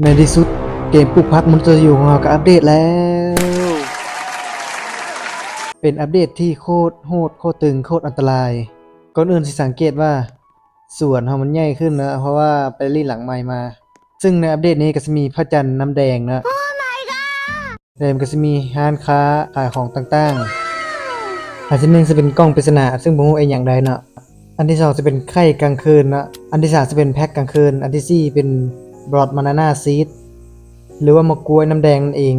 ໃນທີ່ສຸດ ເກມປູກຜັກມົນເຕີຢູ່ຂອງເຮົາກໍອັບເດດແລ້ວ. ເປັນອັບເດດທີ່ໂຄດໂຫດ ໂຄດຕຶງ ໂຄດອັນຕະລາຍ. ກ່ອນອື່ນຊິສັງເກດວ່າສວນເຮົາມັນໃຫຍ່ຂຶ້ນເນາະ ເພາະວ່າໄປລີ້ນຫຼັງໃໝ່ມາ. ເຊິ່ງໃນອັບເດດນີ້ກໍຊິມີພະຈັນນ້ຳແດງເນາະ. ແລະມັນກໍຊິມີຮ້ານຄ້າຂາຍຂອງຕ່າງໆ. ອັນທີໜຶ່ງຊິເປັນກ່ອງປຣິດສະໜາ ເຊິ່ງບໍ່ຮູ້ເປັນຫຍັງໃດເນາະ. ອັນທີສອງຊິເປັນໄຂ່ກາງຄືນເນາະ. ອັນທີສາມຊິເປັນແພັກກາງຄືນ. ອັນທີສີ່ເປັນບລັອດມານານາຊີດ ຫຼືວ່າໝາກກ້ວຍນ້ຳແດງນັ້ນເອງ.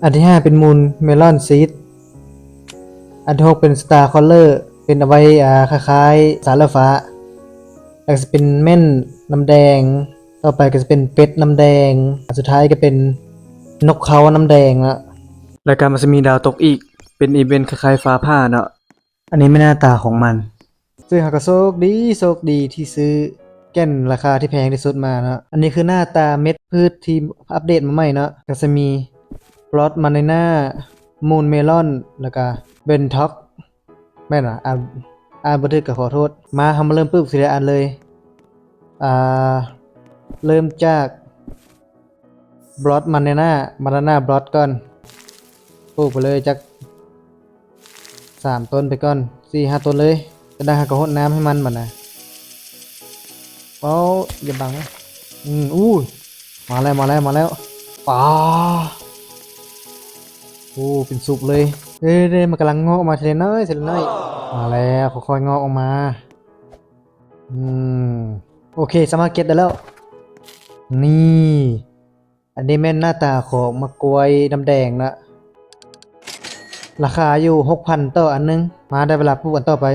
ອັນທີຫ້າເປັນມູນເມລອນຊີດ. ອັນທີຫົກເປັນສະຕາຄອນເລີ ເປັນເອົາໄວ້ ອາ ຄ້າຍໆສານເລືອດຟ້າ. ແລ້ວກໍຊິເປັນເມັ້ນນ້ຳແດງ. ຕໍ່ໄປກໍຈະເປັນເປັດນ້ຳແດງ, ອັນສຸດທ້າຍກໍເປັນນົກເຂົານ້ຳແດງເນາະ. ແລ້ວກໍມັນຈະມີດາວຕົກອີກ ເປັນອີເວັນຄ້າຍໆຟ້າຜ່າເນາະ. ອັນນີ້ແມ່ນໜ້າຕາຂອງມັນ. ເຊິ່ງເຮົາກໍໂຊກດີ ໂຊກດີທີ່ຊື້ແກ່ນລາຄາທີ່ແພງທີ່ສຸດມາເນາະ. ອັນນີ້ຄືໜ້າຕາເມັດພືດທີ່ອັບເດດມາໃໝ່ເນາະ. ກໍຈະມີບລັອດມານານາ, ມູນເມລອນ ແລ້ວກໍເບັນທັອກ. ແມ່ນຫວາ? ອ່ານ ອ່ານບໍ່ຖືກກໍຂໍໂທດ. ມາ ເຮົາມາເລີ່ມປູກທີລະອັນເລີຍ. ອ່າ ເລີ່ມຈາກບລັອດມານານາ ມານານາບລັອດກ່ອນ. ປູກໄປເລີຍຈັກສາມຕົ້ນໄປກ່ອນ ສີ່ຫ້າຕົ້ນເລີຍ. ຈາກນັ້ນເຮົາກໍຫົດນ້ຳໃຫ້ມັນບັດນະ. ເວົ້າ ຢ່າບັງ. ອືມ ອູ້ຍ ມາແລ້ວ ມາແລ້ວ ມາແລ້ວ. ປາ ໂອ້ ເປັນສຸບເລີຍ. ເດ້ໆ ມັນກຳລັງງອກອອກມາທີລະໜ້ອຍ ທີລະໜ້ອຍ. ມາແລ້ວ ຄ່ອຍໆງອກອອກມາ. ອືມ ໂອເຄ ສາມາດເກັບໄດ້ແລ້ວ. ນີ້ ອັນນີ້ແມ່ນໜ້າຕາຂອງໝາກກ້ວຍນ້ຳແດງນະ. ລາຄາຢູ່ຫົກພັນຕໍ່ອັນໜຶ່ງ. ມາ ໄດ້ເວລາປູກອັນຕໍ່ໄປ.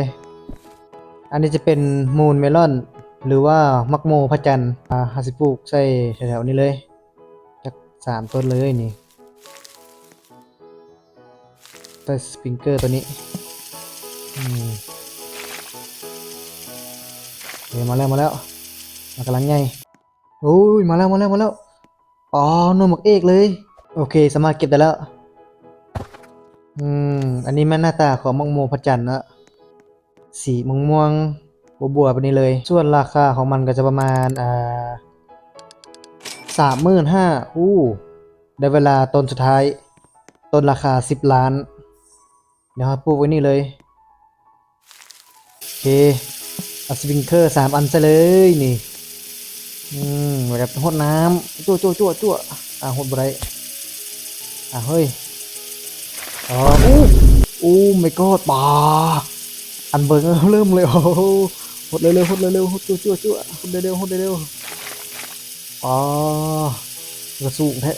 ອັນນີ້ຈະເປັນມູນເມລອນ ຫຼືວ່າໝາກໂມພະຈັນ. ອ່າ ເຮົາຊິປູກໃສ່ແຖວໆນີ້ເລີຍ ຈັກສາມຕົ້ນເລີຍນີ້. ໃສ່ສະປຣິງເກີຕົວນີ້. ອືມ ເອີ ມາແລ້ວ ມາແລ້ວ ມັນກຳລັງໃຫຍ່. ໂອ້ຍ ມາແລ້ວ ມາແລ້ວ ມາແລ້ວ. ອໍ ໜ່ວຍໝາກເອກເລີຍ. ໂອເຄ ສາມາດເກັບໄດ້ແລ້ວ. ອືມ ອັນນີ້ແມ່ນໜ້າຕາຂອງໝາກໂມພະຈັນເນາະ. ສີມ່ວງໆ ບົວໆ ແບບນີ້ເລີຍ. ສ່ວນລາຄາຂອງມັນກໍຈະປະມານ ອ່າ ສາມໝື່ນຫ້າ. ອູ້ ໄດ້ເວລາຕົ້ນສຸດທ້າຍ ຕົ້ນລາຄາສິບລ້ານ. ດຽວເຮົາປູກໄວ້ນີ້ເລີຍ. ໂອເຄ ເອົາສະປຣິງເກີສາມອັນໃສ່ເລີຍນີ້. ອືມ ແລ້ວກໍຫົດນ້ຳ ຈົວໆໆ ອ່າ ຫົດບໍ່ໄດ້. ອ່າ ເຮີ້ຍ ອໍ ໂອ້ ໂອ້ມາຍກອດ ປາ ອັນເບິ່ງເລີ່ມເລີຍ. ໂອ້ ຫົດເລັວໆ ຫົດເລັວໆ ຫົດຈົວໆໆ ຫົດເລັວໆ ຫົດເລັວໆ. ອໍ ກະສູງແທ້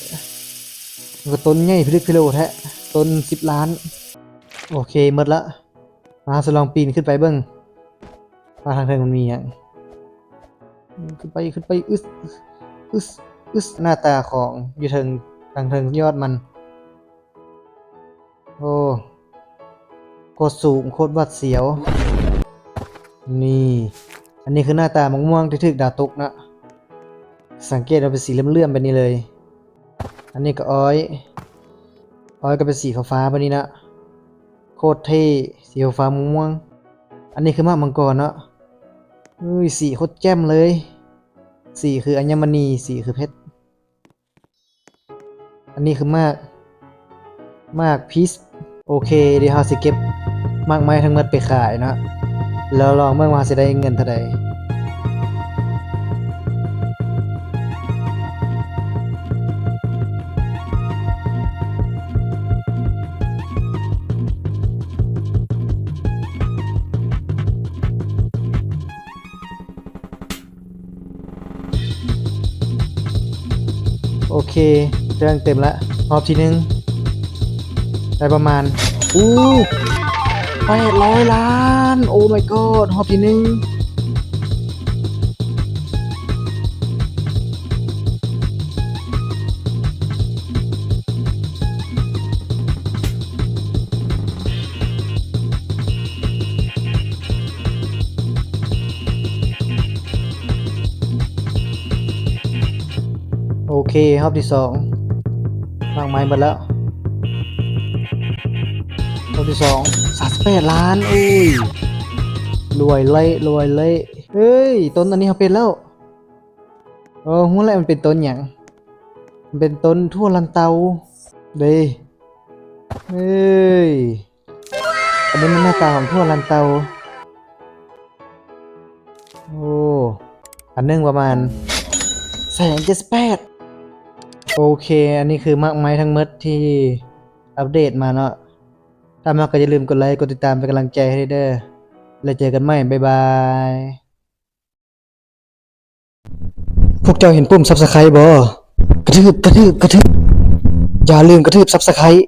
ກະຕົ້ນໃຫຍ່ພິລຶກພິໂລແທ້ ຕົ້ນສິບລ້ານ. ໂອເຄ ໝົດລະ. ມາ ສະລອງປີນຂຶ້ນໄປເບິ່ງວ່າທາງເທິງມັນມີຫຍັງ. ຂຶ້ນໄປ ຂຶ້ນໄປ ອຶດ ອຶດ ອຶດ. ໜ້າຕາຂອງຢູ່ເທິງ ທາງເທິງຍອດມັນ. ໂອ້ ໂຄດສູງ ໂຄດຫວາດສຽວ. ນີ້ ອັນນີ້ຄືໜ້າຕາໝາກມ່ວງທີ່ຖືກດາວຕົກນະ. ສັງເກດວ່າເປັນສີເຫຼື້ອມໆ ແບບນີ້ເລີຍ. ອັນນີ້ກໍອ້ອຍ ອ້ອຍກໍເປັນສີຟ້າໆ ແບບນີ້ນະ. ໂຄດເທ່ ສີຟ້າມ່ວງໆ. ອັນນີ້ຄືໝາກມັງກອນເນາະ. ເອີຍ ສີໂຄດແຈ່ມເລີຍ. ສີຄືອັນຍະມະນີ ສີຄືເພັດ. ອັນນີ້ຄືໝາກ ໝາກພີຊ. ໂອເຄ ດຽວເຮົາຊິເກັບໝາກໄມ້ທັງໝົດໄປຂາຍເນາະ ແລ້ວລອງເບິ່ງວ່າເຮົາຊິໄດ້ເງິນເທົ່າໃດ. ໂອເຄ ເຄື່ອງເຕັມລະ. ຮອບທີໜຶ່ງໄດ້ປະມານ ອູ້ ແປດຮ້ອຍລ້ານ. ໂອ້ມາຍກອດ ຮອບທີໜຶ່ງ. ໂອເຄ ຮອບທີສອງ ໝາກໄມ້ເບິດແລ້ວ. ຮອບທີສອງ ສາມສິບແປດລ້ານ. ໂອ້ຍ ລວຍເລີຍ ລວຍເລີຍ. ເອີຍ ຕົ້ນອັນນີ້ເຮົາເປັນແລ້ວ. ໂອ້ ຮູ້ແລ້ວ ມັນເປັນຕົ້ນຫຍັງ? ມັນເປັນຕົ້ນຖົ່ວລັນເຕົາເດ້. ເອີຍ ອັນນີ້ມັນໜ້າຕາຂອງຖົ່ວລັນເຕົາ. ໂອ້ ອັນໜຶ່ງປະມານແສນເຈັດສິບແປດ. ໂອເຄ ອັນນີ້ຄືໝາກໄມ້ທັງໝົດທີ່ອັບເດດມາເນາະ. ຖ້າມັກກໍຢ່າລືມກົດໄລ ກົດຕິດຕາມເປັນກຳລັງໃຈໃຫ້ເດີ ແລ້ວເຈີກັນໃໝ່ ບາຍບາຍ. ພວກເຈົ້າເຫັນປຸ່ມ Subscribe ບໍ່? ກະທືບ ກະທືບ ກະທືບ. ຢ່າລືມກະທືບ Subscribe.